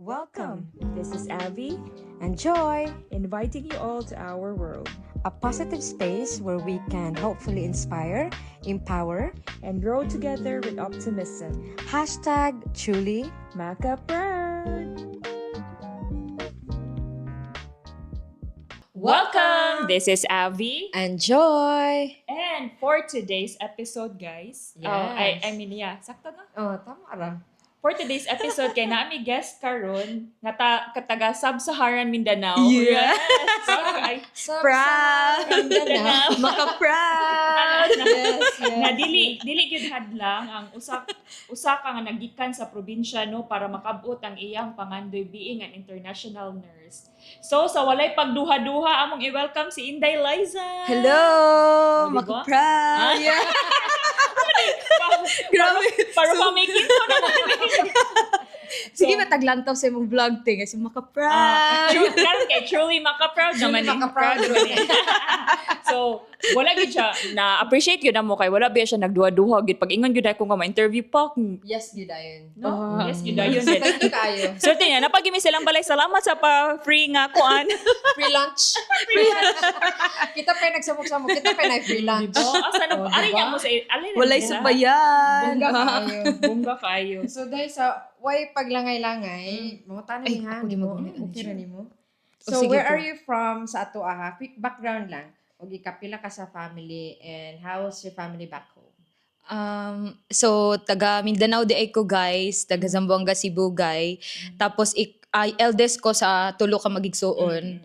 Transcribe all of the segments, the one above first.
Welcome. This is Abby And Joy, inviting you all to our world a positive space where we can hopefully inspire, empower, and grow together with optimism. #TrulyMakaProud. Welcome! This is Abby. And Joy. And for today's episode, guys, oh, I mean, yeah, sakto na. Oh, tama ra. For today's episode, kay naa mi guest karon nga kataga Sub-Saharan Mindanao. Yeah. Yes. So, ay, Proud! Mindanao. Maka-proud! Yes. Na dili dili gyud hadlang ang usa usa ka nga nagikan sa probinsya, no, para makabot ang iyang pangandoy being an international nurse. So sa walay pagduha-duha, among i-welcome si Inday Liza. Hello! Oh, diba? Maka-proud! Yeah. Grabe. Para pa making ko na. Sige, mataglantaw sa imong vlog thing. Kasi maka-proud! Karon kay truly maka-proud Truly naman eh. maka-proud. Naman eh. So, wala gyud siya na appreciate gyud na mo kay wala biya siya nagduha-duha gyud pag ingon gyud ako nga ma-interview pa kung Yes, gyud ayon. no. Ah. Yes, gyud ayon din. Thank you kayo. Swerte niya, napagimi silang balay. Salamat sa pa free nga kuan. Free lunch. Kita pa yung nagsamok-samok. Kita pa yung free lunch. Oh, asa na Oh, ari diba? niya mo sa alin na Walay nila? subayan! Bongga kayo. Bongga kayo. So dahil sa why paglangay-langay, mga Ay, ni ha ako di nimo. mag- Okay ra nimo. Oh, So sige where po. are you from sa ato aha? Quick background lang. Og ikapila ka sa family and how's your family back home? So, taga Mindanao di ay ko, guys. Taga Zamboanga, Cebu, guy. Tapos, ay, eldest ko sa tulo ka magigsuon.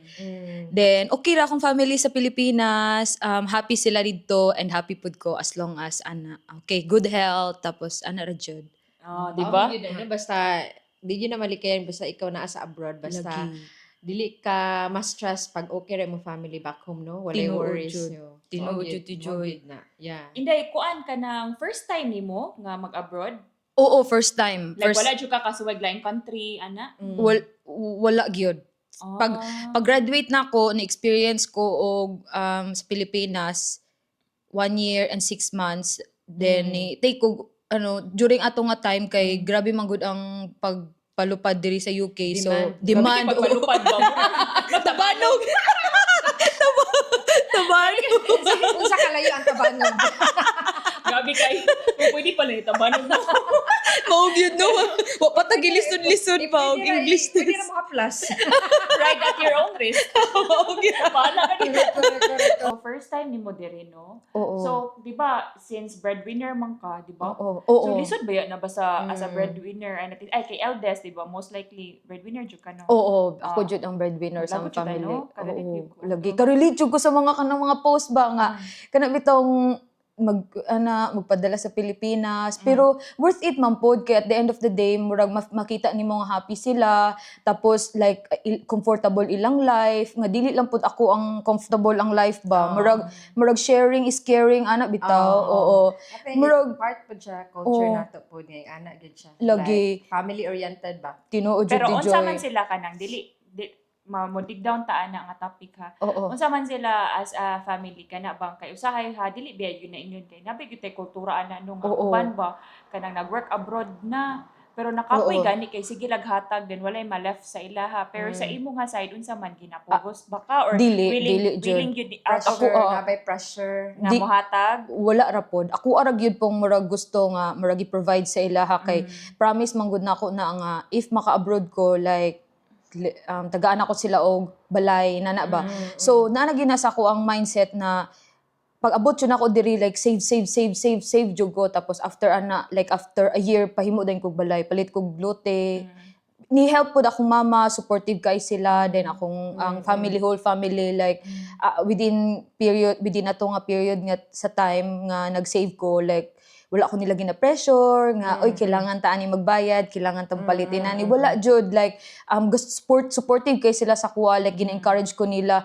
Then, okay ra akong family sa Pilipinas. Happy sila dito and happy pud ko as long as, ana, okay, good health. Tapos, ana ra jud. Oh, di ba? Oh, yun, ano, basta di yun na malikayan basta ikaw naa sa abroad, basta Lagi. dili ka ma-stress pag okay ra mo family back home, no, walay Tinuod worries jud. nyo. Tinuod Mao jud, ti mao Joy. gyud na, yeah. Inday, kuan ka ng first time nimo nga mag-abroad? Oo, first time. Like First, wala jud ka kasuwag laing country ana? Wala gyud. Pag-graduate na ako, na-experience ko og sa Pilipinas, 1 year and 6 months. Then, ni take ko, ano, during ato nga time, kay grabe man gud ang pagpalupad diri sa UK. So, Demand. demand. Grabe kay pagpalupad ba? Tabanog! Tabanog! Unsa kalayo ang tabanog? Grabe kay. Kung pwede pala itabanog mo. Mao gyud, no? Wa pa tagilison-lison Eh, pa og pwede ra, English eh, pwede ra test. mga plus. Ride at your own risk. Mao gyud. Bahala ka dito. Correct, correct. So, first time nimo diri, no? Oo. So, di ba, since breadwinner man ka, di ba? Oo. Oo. So, lisod ba yan na ba sa, as a breadwinner? And, ay, kay eldest, di ba? Most likely, breadwinner jud ka, no? Oo, ako Ah. jud ang breadwinner sa Lagot among jud tayo, family. no? Karelate Oo, jud ko. lagi. Karelate jud ko sa mga kanang mga post ba nga kana bitong mag ana magpadala sa Pilipinas, pero worth it man pod kay at the end of the day murag makita nimo nga happy sila, tapos like comfortable ilang life, nga dili lang pod ako ang comfortable ang life ba, murag sharing is caring ana bitaw. Oo. I think part po siya culture Oo. nato po nga ana gyud siya. Lagi. Like, family oriented ba? Tinuod jud Pero ti unsa Joy. man sila kanang dili di, mo dig down ta ana nga topic ha. Oo. Unsa man sila as a family kana bang kay usahay ha dili biya yun na inyon kay nabi gyud tay kultura ana no nga uban ba kanang nag-work abroad na pero nakapoy gani kay sige laghatag then walay ma-left sa ilaha, pero sa imo nga side, unsa man ginapugos ba ka or Dili, willing dili jud. willing gyud out of Pressure, Ako, oo. nabay pressure. nga mohatag? Wala ra pod. Ako ara gyud pong murag gusto nga murag i-provide sa ilaha kay promise man gud nako na nga if maka-abroad ko, like tagaan ako sila og balay nana ba. So naa na gyud na sa ako ang mindset na pag abot yun ako diri, like save, save, save, save, save jud ko, tapos after ana, like after a year, pahimo din kog balay, palit kog lote. Ni help pod akong mama, supportive kay sila, then akong ang family, whole family, like within ato nga period nga sa time nga nag-save ko, like wala ko nila gina-pressure nga oy, kailangan ta ani magbayad, kailangan tang palitin ani. Wala jud. Like gusto supportive kay sila sa kuha, like gina-encourage ko nila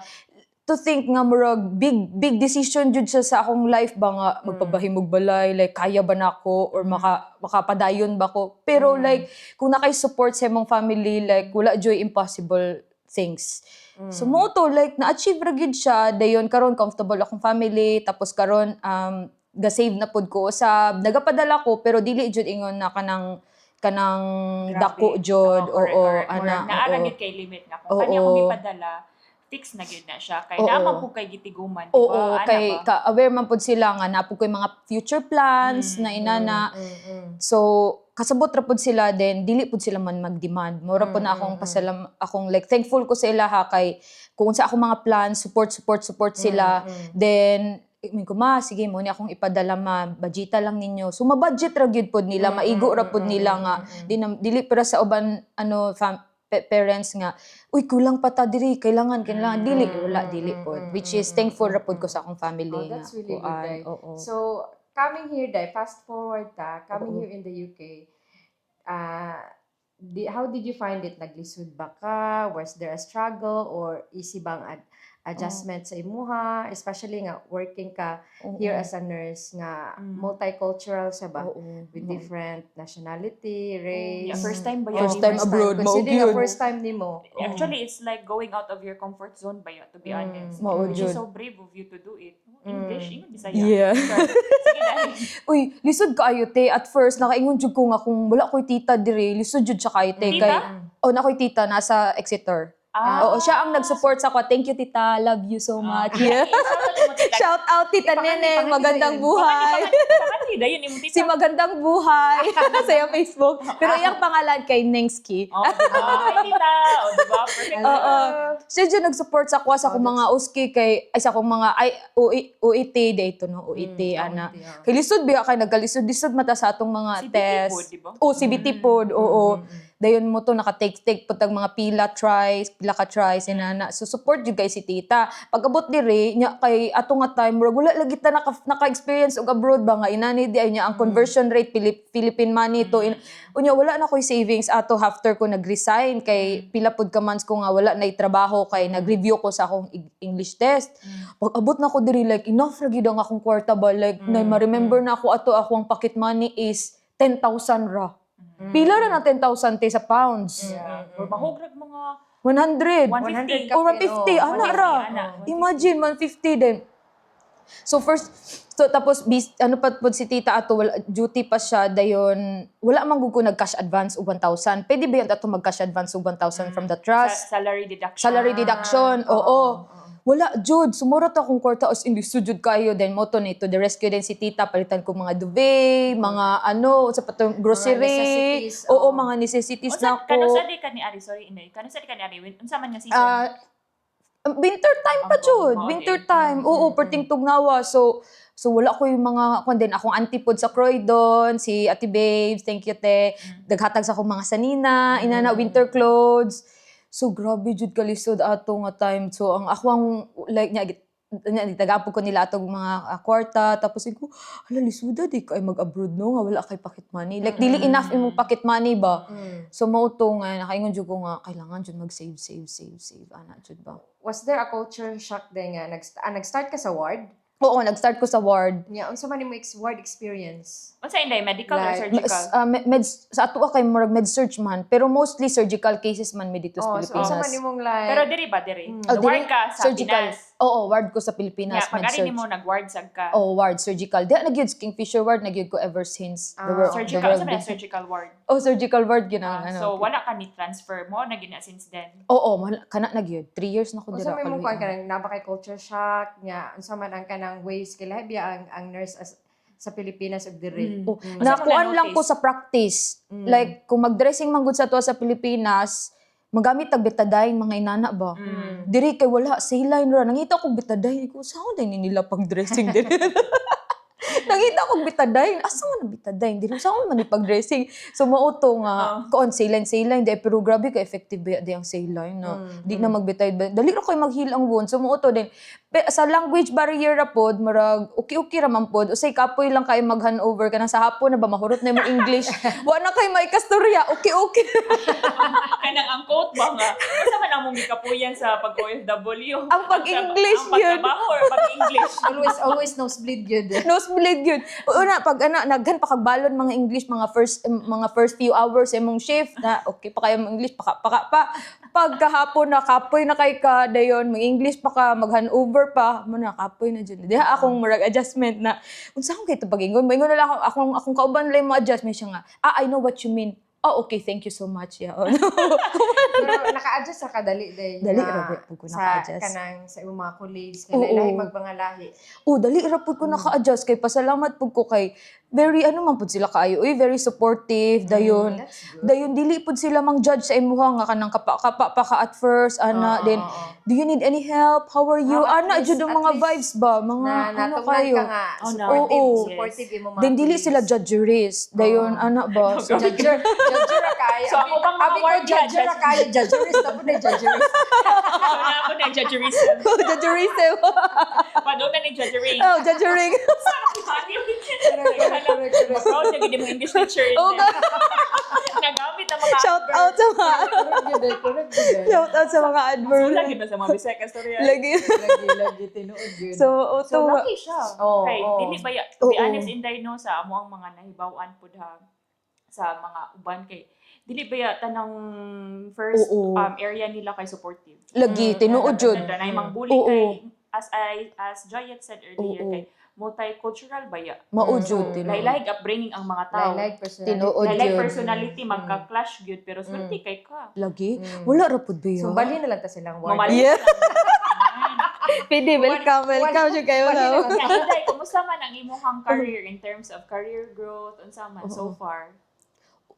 to think nga murag big big decision jud siya sa akong life ba nga magpabahimog balay, like kaya ba nako or makapadayon ba ko. Pero like kung nakay support sa imong family, like wala joy impossible things. So mo to, like na-achieve ra gyud siya dayon. Karon comfortable akong family, tapos karon ga-save na pud ko sa nagapadala ko, pero dili jud ingon na kanang kanang Grabe. dako jud. Oo, correct, Oo, correct. ana, Murag naa ra oo. gyud kay limit nga kung kani akong gipadala, fix na gyud na siya kay naa man pud kay gitiguman, di ba? Oo, Ana kay ba? ka aware man pud sila nga naa pud ko'y mga future plans na inana. So kasabot ra pud sila, then dili pud sila man mag-demand. Mura pud na akong pasalam akong like thankful ko sa ila ha, kay kung sa akong mga plans, support, support, support sila. Then I ko, "Ma, sige mo ni akong ipadala, ma, budgeta lang ninyo." So ma-budget ra gyud pod nila, maigo ra pod nila nga di na, dili para sa uban ano parents nga, "Uy, kulang pa ta diri, kailangan, kailangan." Dili, wala, dili pod, which is thankful ra pod ko sa akong family Oh, nga that's really good, kuan. Day. Oo. So, coming here, Day, fast forward ta, coming here in the UK, how did you find it? Naglisod ba ka? Was there a struggle or easy bang adjustment sa imuha? Especially nga working ka here as a nurse nga multicultural siya ba? Oo. With different nationality, race. Yeah, first time ba yun? First time abroad, mao Considering nga gyud. first time nimo. Actually, it's like going out of your comfort zone ba yun, to be honest. Mao Which is jud. so brave of you to do it. English, ingon Bisaya. Yeah. Sure. Sige, dahil. Uy, lisod kaayo te. At first, nakaingon jud ko nga kung wala ko'y tita dire, lisod jud siya kaayo te. Tita? Kay, oh, naa ko'y tita, nasa Exeter. Ah. Oo, siya ang nag-support sa ako. Thank you, tita. Love you so much. Yeah. Shout out mo, tita. Shout out, Tita Ipakani, Neneng. pakani Magandang yun. buhay. Pakani, dayon imong tita. Si Magandang Buhay sa iyang Facebook. Pero iyang pangalan kay Nengski. Oh, diba? Hi, tita. Oh, diba? Perfect. Oo. Siya dyan nag-support sa ako sa akong mga uski kay ay sa akong mga ay UI, UET dito no, UET ana. OET, oo. Kay lisod biya kay nagkalisod lisod mata sa atong mga CBT test. pod, di ba? Oh, CBT pod, oo. Dayon mo to naka-take take pud tag mga pila tries, pila ka tries inana. So support jud kay si tita. Pag abot diri nya kay ato nga time murag wala lagi ta naka-experience og abroad ba nga inani di ay nya ang conversion rate Philippine money to unya wala na ko'y savings ato after ko nag-resign kay pila pud ka months ko nga wala na trabaho kay nag-review ko sa akong English test. Pag abot na ko diri, like enough ra gyud ang akong kwarta ba, like na ma-remember na ako ato akong pocket money is 10,000 ra. Pila ra na 10,000 te sa pounds? Yeah. Or mahugrag mga 100. 150. Or 150, ana 150, ra. ana. Imagine, 150 din. So first, so tapos, ano pa po si tita ato, wala, duty pa siya, dayon, wala man gud ko nag-cash advance og 1,000. Pwede ba yun ato mag-cash advance og 1,000 from the trust? Salary deduction. Salary deduction, oo. Wala, jud, sumurot akong kwarta as in, jud kayo. Then, mo to nito, the rescue din si tita, palitan ko mga duvet, mga ano, sa patong grocery. Necessities, Oo, oo. mga necessities Unsa na kano ako. sa di ka ni Ari, sorry inay. Kano sa di ka ni Ari, unsa man nga season? Ah, winter time pa Ang jud, oo, winter eh. time. Oo, perting tugnawa. So wala ko yung mga kwan din akong auntie pod sa Croydon, si Ate Babes, thank you te. Naghatag sa akong mga sanina, inana winter clothes. So grabe jud kalisod ato nga time. So ang ako ang like nya nya tagapog ko nila atong mga kwarta, tapos ko, "Hala, lisuda di kay mag-abroad no nga wala kay pocket money." Like dili enough imong pocket money ba. So mao to nga nakaingon jud ko nga kailangan jud mag-save, save, save, save ana jud ba. Was there a culture shock din nga nag-start ka sa ward? Oo, nag-start ko sa ward. Nya unsa man imo ward experience? Unsa inday, medical or Like, surgical? Med, sa ato kay murag med surg man, pero mostly surgical cases man mi dito sa Oh, so Pilipinas. unsa man imong like Pero diri ba diri? Oh, Ward diri, ka sa surgical. Pinas. Oo, ward ko sa Pilipinas, Yeah, pag med ari surg. nimo nag-ward sad ka. Oh, ward surgical. Diha na gyud Kingfisher ward na gyud ko ever since the Ah, world. The Surgical, world. unsa man ang surgical ward? Oh, surgical ward gyud ang Ah, ano. so wala ka ni transfer mo na gina since then. Oo, mahal, kana na gyud. 3 years na ko Unsa dira. man imong kuan kaluoy. kanang naa ba kay culture shock nya unsa man ang kanang ways kay lahi biya ang nurse as, sa Pilipinas ug diri? Oh, Unsa mo nakuan lang ko na-notice? sa practice. Like kung mag-dressing man gud sa tuwa sa Pilipinas, magamit tag betadine mga inana ba. Diri kay wala saline ra. Nangita ko betadine ko sa din ni nila pag dressing diri. Nangita ko betadine. Asa man ang betadine? Diri sa man ni pag dressing. So mao to nga kuan saline saline di pero grabe ka effective ba di ang saline na di na magbetadine. Dali ra kay mag-heal ang wound. So mao to din. Sa language barrier ra pod murag okay-okay ra man pod. Usay kapoy lang kay mag-handover kanang sa hapon na ba mahurot na imong English. Wa na kay maikastorya. Okay-okay. Kanang ang quote ba nga? Unsa man ang mong gikapuyan sa pag OFW? Ang pag-English Ang yun. pagtrabaho or pag-English? Always always nosebleed gyud. Nosebleed yun. Una, pag ana, naghan pa kagbalon mga English, mga first few hours imong shift na okay pa kayo mong English, paka, paka pa. Pagkahapon na kapoy na kay ka, dayon, mag English pa ka, mag-handover pa, mo na kapoy na jud. Diha akong murag adjustment na, unsa akong kay pag-ingon? Moingon na lang ako, akong kauban lang mo adjustment siya nga, "Ah, I know what you mean." Oh, okay, thank you so much. Yeah. Oh, Pero naka-adjust sa kadali day. Dali na ra ba pud ko sa naka-adjust. Kanang sa imong mga colleagues kay Oo. lahi magmangalahi. Lahi. Oh, dali ra pud ko naka-adjust kay pasalamat pud ko kay very ano man pud sila kaayo, uy, very supportive dayon. That's good. Dayon dili pud sila mang judge sa imuha nga kanang kapa kapa pa ka at first ana, Oo, then oo. do you need any help? How are you? Oh, at Ana jud ang at mga least vibes ba, mga na ano natungnan kayo. ka nga Oh, no. supportive, Oo. supportive imong mga Then dili sila colleagues. judgerist. Dayon ana ba? So, Judger, judger ra kayo. So, ako pang mga Abi ko guardian, judger ra kayo, judgerist na po na judgerist. So, na ako na judgerism. Judgerism. Padung na ni judgering. Oh, judgering. Correct, correct, correct, correct. Proud na gid mo English teacher. Oh, Nagamit ang mga Shout out sa mga Correct yun, eh, correct yun, eh. shout out sa mga adverb. Wala gid na sa mga Bisaya kastorya. Lagi. Lagi, lagi, tinuod yun. So, oh, So to, lucky siya. Oo, Kay oo. dili ba ya, to be Oo. honest, Inday, no, sa amo ang mga nahibaw-an pud ha sa mga uban kay dili ba ya tanang first Oo. area nila kay supportive. Lagi, tinuod jud. Nandun ay mangbully kay as Joyet said earlier Oo. kay multicultural ba ya? Mao jud tinuod. Lahi-lahi upbringing ang mga tao. Lahi-lahi personality. Tinuod Lahi-lahi jud. personality magka-clash gyud pero swerte kay ka. Lagi. Wala ra pud biya. So, bali na lang ta silang warning. Mamali. Yeah. Pwede, welcome, welcome jud kayo Bali na na. lang ta. Yeah, Inday, kumusta man ang imong career in terms of career growth unsa man so far?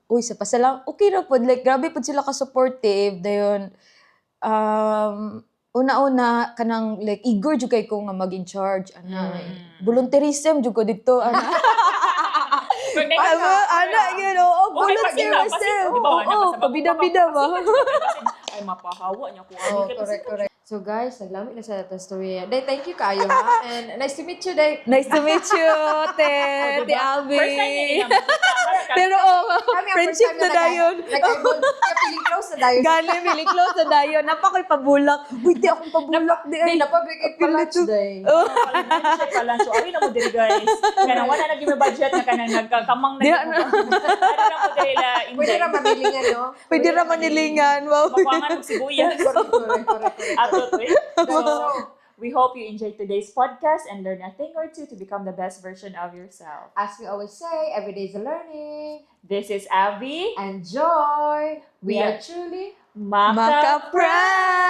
Uy, sa pasalam, okay ra pud. Like, grabe pud sila ka-supportive. Dayon, una-una, kanang, like, eager jud kay ko nga mag-in charge. Ana, volunteerism jud ko dito. Ana, Kung ana, ana, oh, Okay, pag ikaw, volunteerism. kasi, di ba, Oo, ana, basta pabida-bida ba? Ay, mapahawa niya kung ano. Oh, correct, correct. So guys, naglami na sa atong story. Day, thank you kaayo ha. And nice to meet you, Day. Nice to meet you, te, Oh, te diba? Abby. First time niya ina- Pero oh, Kami ang friendship first time na dayon. Nag-eyeball. Kaya feeling close na dayon. Gani, feeling close na dayon. Napakoy pabulak. Uy, di akong pabulak. Di Day, ay. napabigay pa lunch, Day. Oh. Palancho, palancho. Ay, na mo diri, guys. Kanang wala na gyud may budget na kanang nagkakamang na Di, gyud mo. Ano na mo diri la Pwede Inday. ra manilingan, no? Pwede ra manilingan. Wow. Makuangan og sibuyas. Correct, correct, correct, correct. Ato to eh. So, we hope you enjoyed today's podcast and learn a thing or two to become the best version of yourself. As we always say, every day is a learning. This is Abby. Enjoy! We We are are truly Maka Maka-friends!